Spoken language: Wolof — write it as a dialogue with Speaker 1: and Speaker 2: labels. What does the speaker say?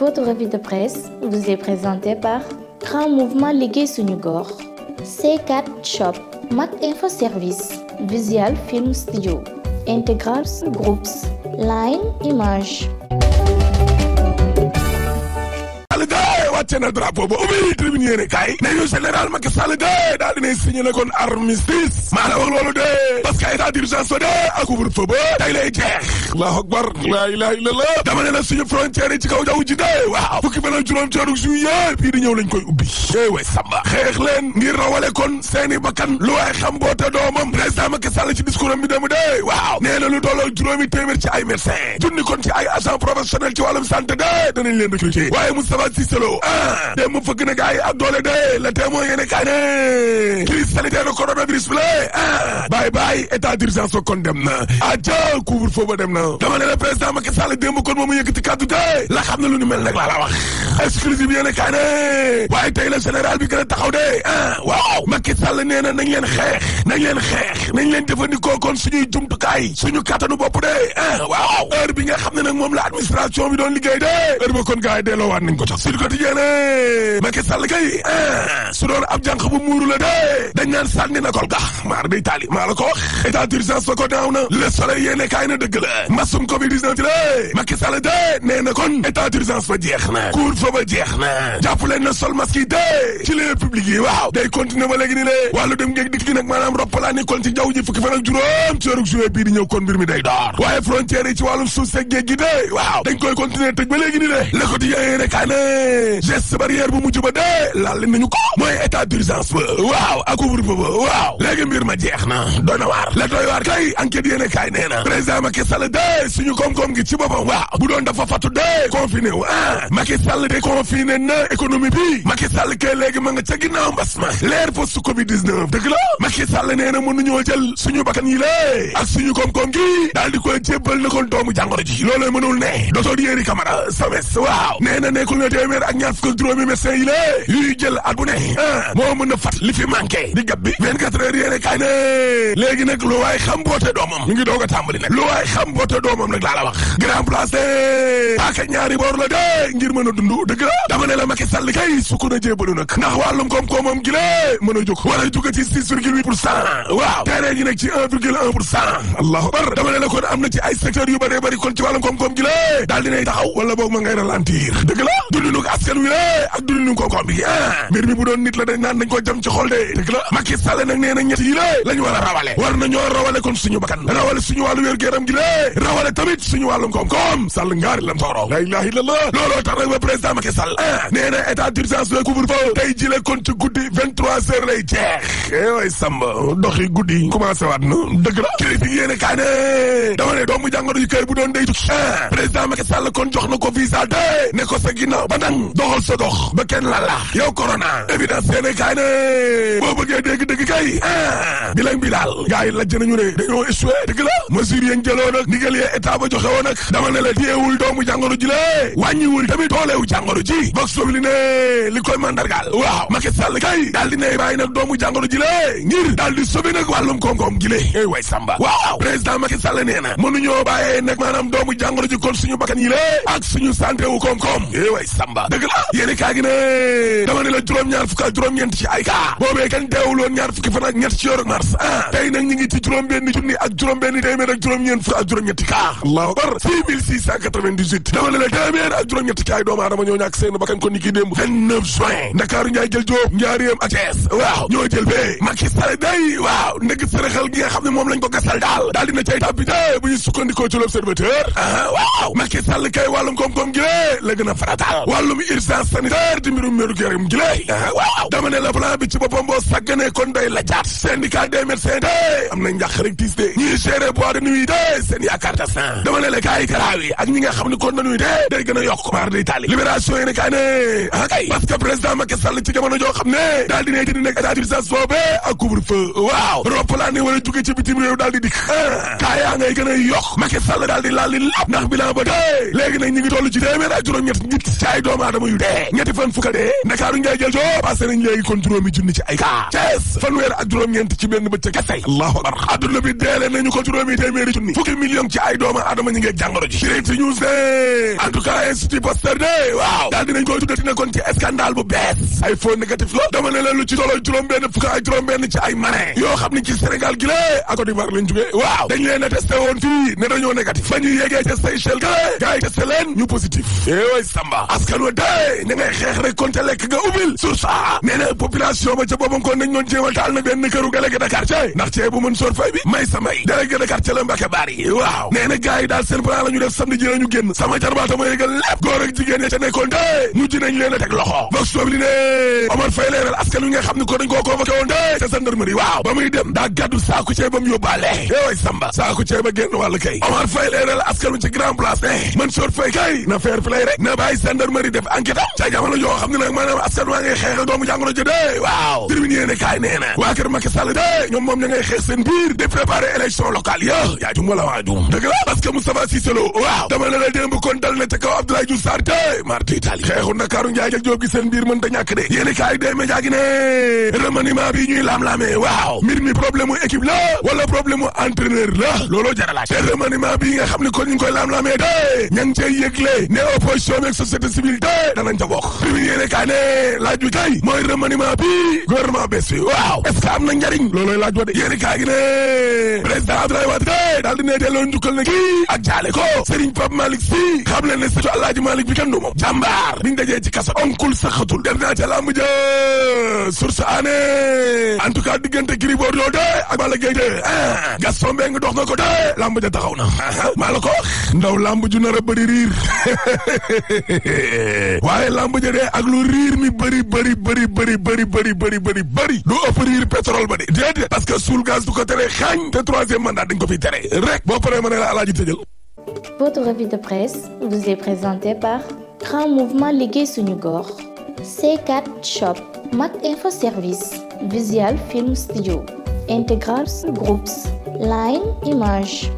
Speaker 1: Votre revue de presse vous est présentée par Grand Mouvement Liggéey Suñu Gox, C4 Shop, Mac Info Service, Visual Film Studio, Integral Groups, Line Image.
Speaker 2: wàcce na drapeau ba ubbi tribune yéene kay ne ñu général Macky Sall de daal dinay signé na kon armistice maa la wax loolu de parce que état d'urgence ba de ak couvre-feu ba tey lay jeex allahu akbar laa ilaha illallah dama ne la suñu frontière yi ci kaw jaww ji de waaw fukki fan ak juróom ci weeru juillet bii di ñëw lañ koy ubbi way samba xeex leen ngir rawale kon seeni bakkan lu waay xam boote doomam président Macky Sall ci discours am bi dem de waaw nee na lu tolloo juróomi téeméer ci ay médecin junni kon ci ay agent professionnel ci wàllum santé de danañ leen recruter waaye Moustapha Cissé Lo dém mu fëgg na gars yi ak doole de la témoin yéene kaay ne crise sanitaire de coronavirus bi la bye état d'urgence ba kon dem na aja couvre-feu ba dem na dama ne la président Macky Sall démb kon moomu yëkkati kàddu de la xam ne lu ñu mel nag laa la wax exclusive yéene kaay ne waaye tey la général bi gën a taxaw de waaw Macky Sall nee na nañ leen xeex nañ leen jëfandikoo kon suñuy jumtukaay suñu kattanu bopp de waaw heure bi nga xam ne nag moom la administration bi doon liggéey de heure ba kon gars yi delloowaat nañ ko tax sur quotidien Macky Sall kay su doon ab jànq bu muuru la de dañ naan sànni na kol gax maar day taali maa la ko wax état d'urgence fa ko daaw na le soleil yéene kaay na dëgg la mbasum covid-19 ci la Macky Sall de nee na kon état d'urgence fa jeex na couvre-feu ba jeex na jàpp leen na sol masque yi de ci lieu public yi waaw day continuer ba léegi ni lée wàllu dem ngeeg dikk gi nag maanaam roppalaa ni kon ci jaww ji fukki fan ak juróom ci weeru juillet bii di ñëw kon mbir mi day door waaye frontière yi ci wàllum suuf seeg géej gi de waaw dañ koy continuer tëj ba léegi ni lée le quotidien yéene kaay na geste barrière bu mujj ba de laal nañu ko mooy état d'urgence ba waaw ak couvre-feu ba waaw léegi mbir ma jeex na doy na waar la doy waar kay enquête yéene kaay nee na président Macky Sall de suñu koom-koom gi ci boppam waaw bu doon dafa fatu de confiné wu Macky Sall de confiné na économie bi Macky Sall kay léegi ma nga ca ginnaaw mbas ma leer post covid-19 dëgg la Macky Sall nee na mënuñoo jël suñu bakkan yi lée ak suñu koom-koom gi daal di koy jébbal na kon doomu jàngoro ji loolu mënul ne docteur Yéri Camara SAMES waaw nee na nekkul na téeméer ak ñaar fukk ak juróomi médecin yi lée yuy jël at bu ne moo mën a fat li fi manqué di gab bi 24 heures yéene kaay ne léegi nag lu waay xam boote doomam mi ngi doog a tàmbali nag lu waay xam boote doomam nag laa la wax grand place paaka ñaari boor la de ngir mën a dund dëgg la dama ne la Macky Sall kay sukk na jébalu nag ndax wàllum koom-koomam gi lée mën a jóg wala jóge ci 6,8% waaw terrain gi nag ci 1,1% allahu akbar dama ne la kon am na ci ay secteurs yu bëree bëri kon ci wàllum koom-koom gi lée daal dinay taxaw wala boog ma ngay ralentir dëgg la dundinu askan wi lée ak dundinu koom-koom bi mbir mi bu doon nit la dañ naan dañ ko jam ci xol de dëgg la Macky Sall nag nee na ñett yi lée lañu war a rawale war na ñoo rawale kon suñu bakkan rawale suñu wàllu wér-gu-yaram gi lée rawale tamit suñu wàllum koom-koom Sall ngaari lam tooro la ilaha illallah looloo tax nag ba président Macky Sall nee na état d'urgence le couvre-feu tey jile kon ci guddi 23 heures lay jeex way samba doxi guddi commencé waat na dëgg la critique yéene kaa ne dama ne doomu jàngoro yu kay bu doon day tukki président Macky Sall kon jox na ko visa de ne ko sa ginnaaw ba dang doxal sa dox ba kenn la yow corona évidence yéene kaay ne boo bëggee dégg kay bilang bi daal gars yi lajj nañu ne dañoo échoué dëgg la mesure yéen jëloo nag ndigal yee état ba joxe woon nag dama ne la téyewul doomu jàngoro ji la wàññiwul tamit dooleewu jàngoro ji vox populi ne li koy mandargaal waaw Macky Sall kay daal di ne bàyyi nag doomu jàngoro ji la ngir daal di sauver nag wàllum koom-koom gi la way samba waaw président Macky Sall nee na mënuñoo bàyyee nag maanaam doomu jàngoro ji kon suñu bakkan yi la ak suñu santé wu koom-koom way samba dëgg la yéeni kaa gi ne dama ne la juróom-ñaar fukk ak juróom-ñeent ci ay kaa boobee kan deewuloon ñaar fukki fan ak ñett ci yor ak mars tey nag ñu ngi ci juróom-benn junni ak juróom-benn téeméer ak juróom-ñeent fukk ak juróom-ñetti kaa allahu akbar 6698 dama ne la téeméer ak juróom-ñetti kaa ay doomu aadama ñoo ñàkk seen bakkan kon ni kii démb 29 juin Ndakaaru njaay jël Jóob njaaréem ak Thiès waaw ñoo jël bee Macky Sall day waaw ndëgg sërëxal gi nga xam ne moom lañ ko gasal daal dina cay tàbbite bu ñu sukkandikoo ci l'Observateur waaw Macky Sall kay wàllum koom-koom gi la gën a farataal wàllum urgence sanitaire di mbirum wér-gu-yaram gi waaw dama ne la plan bi ci boppam boo sàgganee kon day la jaat syndicat des médecins de am na njàq rek tiis de ñiy gérer bois de nuit de seen yaakaar tas na dama ne la kaay garaaw yi ak ñi nga xam ne kon dañuy de day gën a yokk maar day taali libération yi ne kaay ne kay parce que président Macky Sall ci jamono joo xam ne daal dinay dindi nekk état d'urgence boobee ak couvre-feu waaw roppalaan ni wala jóge ci bitim réew daal di dikk kaayaa ngay gën a yokk Macky Sall daal di laal li lap ndax bilan ba de léegi nag ñi ngi toll ci téeméer ak juróom-ñett nit ci ay doomu aadama yu dee ñetti fan fukka dee Ndakaaru ngay jël joo passé nañ léegi kon juróomi junni ci ay cas Thiès fanweer ak juróom-ñeent ci benn bëccëg kese allahu akbar adduna bi deele nañu ko juróomi téeméeri junni fukki million ci ay doomu aadama ñu ngi jàngoro ji Direct News ne en tout cas Institut Pasteur de waaw daal dinañ koy tuddati ne kon ci scandale bu bees ay faux négatif la dama ne leen lu ci toloo juróom-benn fukk ak juróom-benn ci ay marin yoo xam ne ci Sénégal gi la ak Côte d'Ivoire lañ jógee waaw dañ leen a testé woon fii ne dañoo négatif ba ñuy yegee ca Seychelles gale gars yi testé leen ñu positif way Samba askan wa day ña ngay xeex rek kon ca lekk nga ubbil sur ça nee na population ba ca boobam kon nañ doon jéemal taal na benn këru délégué de quartier ndax cee bu mën soor fay bi may samay délégué de quartier la Mbacke Bari waaw nee na gars yi daal seen plan la ñu def samedi ji la ñu génn sama jarbaata ma yëgal lépp góor ak jigéen ña ca nekkoon de mujj nañ leen a teg loxo vox populi ne Omar Faye leeral askan wi nga xam ne ko dañ koo convoqué woon de ca gendarmerie waaw ba muy dem daa gàddu saaku ceeb ba mu yóbbaale way Samba saaku ceeb ba génn wàll kay Omar Faye leeral askan wi ci grand place ne Mansour Faye kay na fair play rek na bàyyi gendarmerie def enquête am ca jamono joo xam ne nag maanaam askan waa ngay xeex ak doomu jàngoro ji de waaw tribune yéene kaay nee na waa kër Macky Sall de ñoom moom ña ngay xeex seen biir di préparer élection locale yaa jum wala waa jum dëgg la parce que Moustapha Cissé Lo waaw dama ne la démb kon dal na ca kaw Abdoulaye Diouf Sarr te marti Italie xeexu Ndakaaru Njaay ak Jóob gi seen biir mën ta ñàkk de yéene kaay de média gi ne remaniement bi ñuy laam-laamee waaw mbir mi problème mu équipe la wala problème mu entraîneur la looloo jaralaaj te remaniement bi nga xam ne kon ñu ngi koy laam-laamee de ña ngi cay yëgle ne opposition ak société civile de danañ ca bokk tribune yéene kaay ne laaj bi kay mooy remaniement bi gouvernement bees bi waaw est-ce que am na njariñ loolooy laaj wa de yéene kaay gi ne président Abdoulaye Wade de daal di ne delloo njukkal na kii ak jaale ko Serigne Pape Malick Sy xam leen ne surtout Alaaji Malick bi kenn du moom jàmbaar biñ dajee ci kaso onkul saxatul dem naa ca lamb ja source aané en tout cas diggante Gris Bordeaux de ak Balla Gaye de Gaston Mbengue dox na ko de lamb ja taxaw na maa la ko wax ndaw lamb ju nar a bëri riir waaye lamb ja de ak lu riir mi bëri du ëpp riir pétrole ba de déedéet parce que suul gaz du ko tere xaañ te troisième mandat dañ ko fi tere rek boo paree ma ne la Alaaji tëjal.
Speaker 1: Votre revue de presse vous est présentée par Grand Mouvement Liggéey Suñu Gox, C4 Shop, Mac Info Service, Visual Film Studio, Integrals Groups, Line Image.